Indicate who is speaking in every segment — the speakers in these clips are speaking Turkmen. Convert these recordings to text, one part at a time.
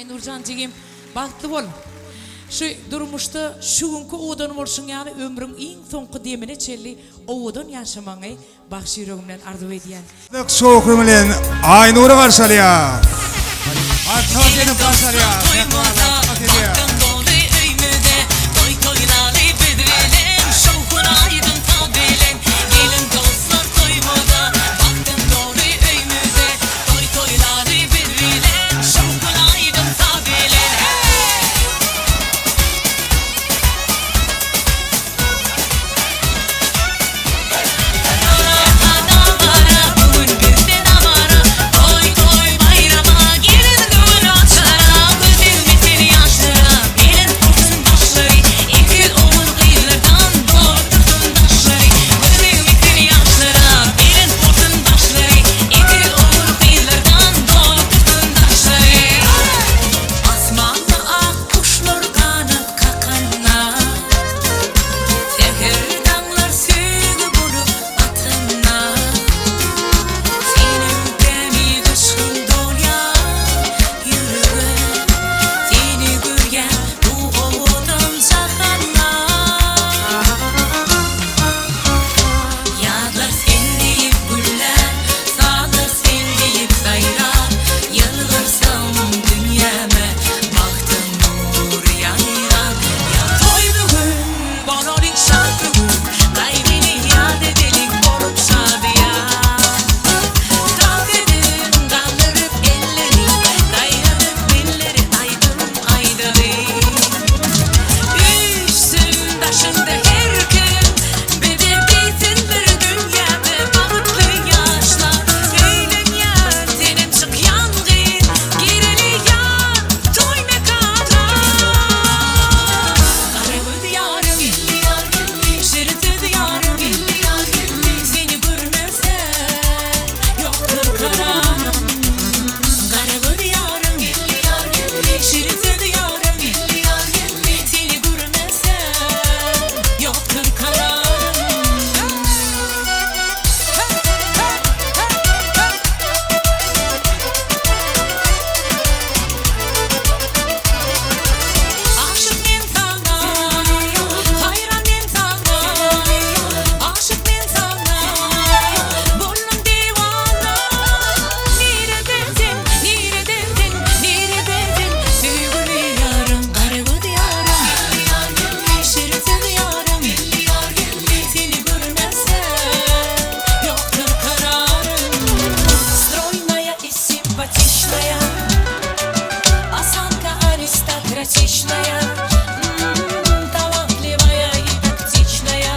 Speaker 1: Aýnurjan jigim bagtly bol. Şu durmuşda şu günki owadan bolşuň ýaly ömrüň iň soňky demine çenli owadan ýaşamagyňy bagşy ýüregimden arzuw edýän.
Speaker 2: Şowhun bilen Aýnury garşy alýar. Arkaç edip garşy alýar.
Speaker 3: Asmanda ak guşlar ganat kakanda, Säher daňlar söýgi bolup atanda, Seniň tämiz yşgyň dolýar ýürege, Seni görýän bu owadan jahanda. Ýazlar sen diýip güllär, sazlar sen diýip saýrar, Ýylgyrsam dünýäme bagtyň nury ýaýrar. Toý bu gün, bolalyň şat bu gün, Gaýgyny ýat edeliň bolup şadyýan. Tans ediň, galdyryp elleri, Saýradyp dilleri aýdym aýdalyň. Üýşsün daşyňda her kim, Bize diýsinler dünýäde bagtly ýaşlar. Öýlenýän, senem çykýan gyz, Gireli ýar toý mekana. Gara göz ýarym, şirin söz ýarym, Seni görmesem ýokdur kararym. Gara göz ýarym, şirin söz ýarym, Seni görmesem ýokdur kararym. Aşyk men saňa, haýran men saňa, Aşyk men saňa, boldum diwana. Nirede sen, nirede sen, nirede sen, Söýgüli ýarym, garagöz ýarym, Şirin söz ýarym, Seni görmesem, ýokdur kararym. Stroýnaýa i simpatiçnaýa, Osanka aristokratiçnaýa, Talantliwaýa i taktiçnaýa,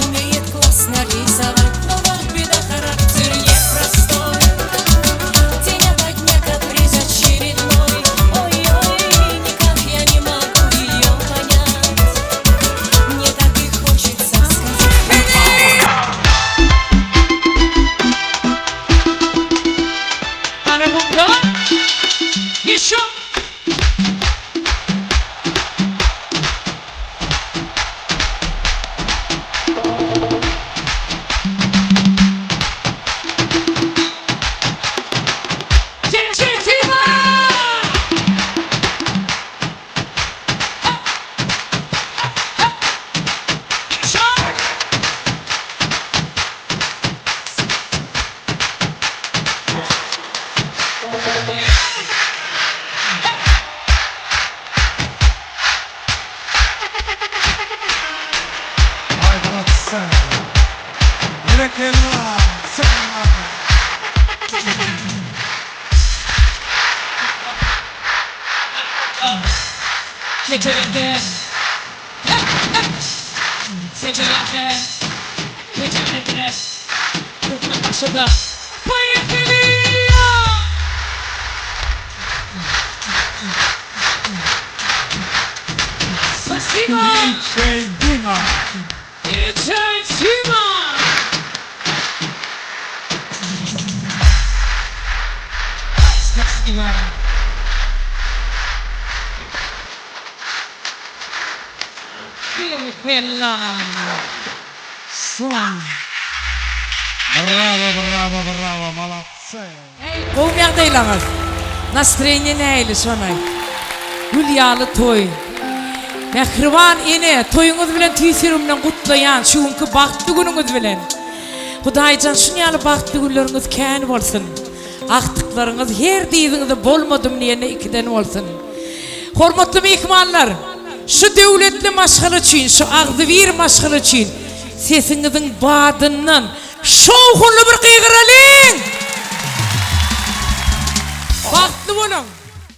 Speaker 3: Umeýet klassno risować, No wot beda harakter ne prostoý. День ото дня каприз очередной, Ой-ой, никак я не могу ее понять. Мне так и хочется сказать.
Speaker 1: Ana bunda Еще. Спасибо!
Speaker 2: Aý molodцы. Berekella. Sen.
Speaker 1: Seçebildi. Seçebildi. Seçebildi. Türkmen başladı. Поехали! Спасибо!
Speaker 2: DJ Dima.
Speaker 1: DJ Dima! Спасибо! Berekella!
Speaker 2: Slan. Bravo, bravo, bravo, molodцы.
Speaker 1: Gowy ýagdaýlaryňyz. Nastroýeniýe nähili şony aýt. Gül ýaly toý. Mähriban ene, toýuňyz bilen tüýs ýüregimden gutlaýan şu günki bagtly günüňiz bilen. Hudaýjan şun ýaly bagtly günleriňiz kän bolsun. Agtyklaryňyz her dyzyňyzda bolmadym diýende ikiden bolsun. Hormatly myhmanlar, şu döwletli maşgala üçin, şu agzybir maşgala üçin sesiňiziň badyndan şowhunly bir gygyralyň! Bagtly boluň!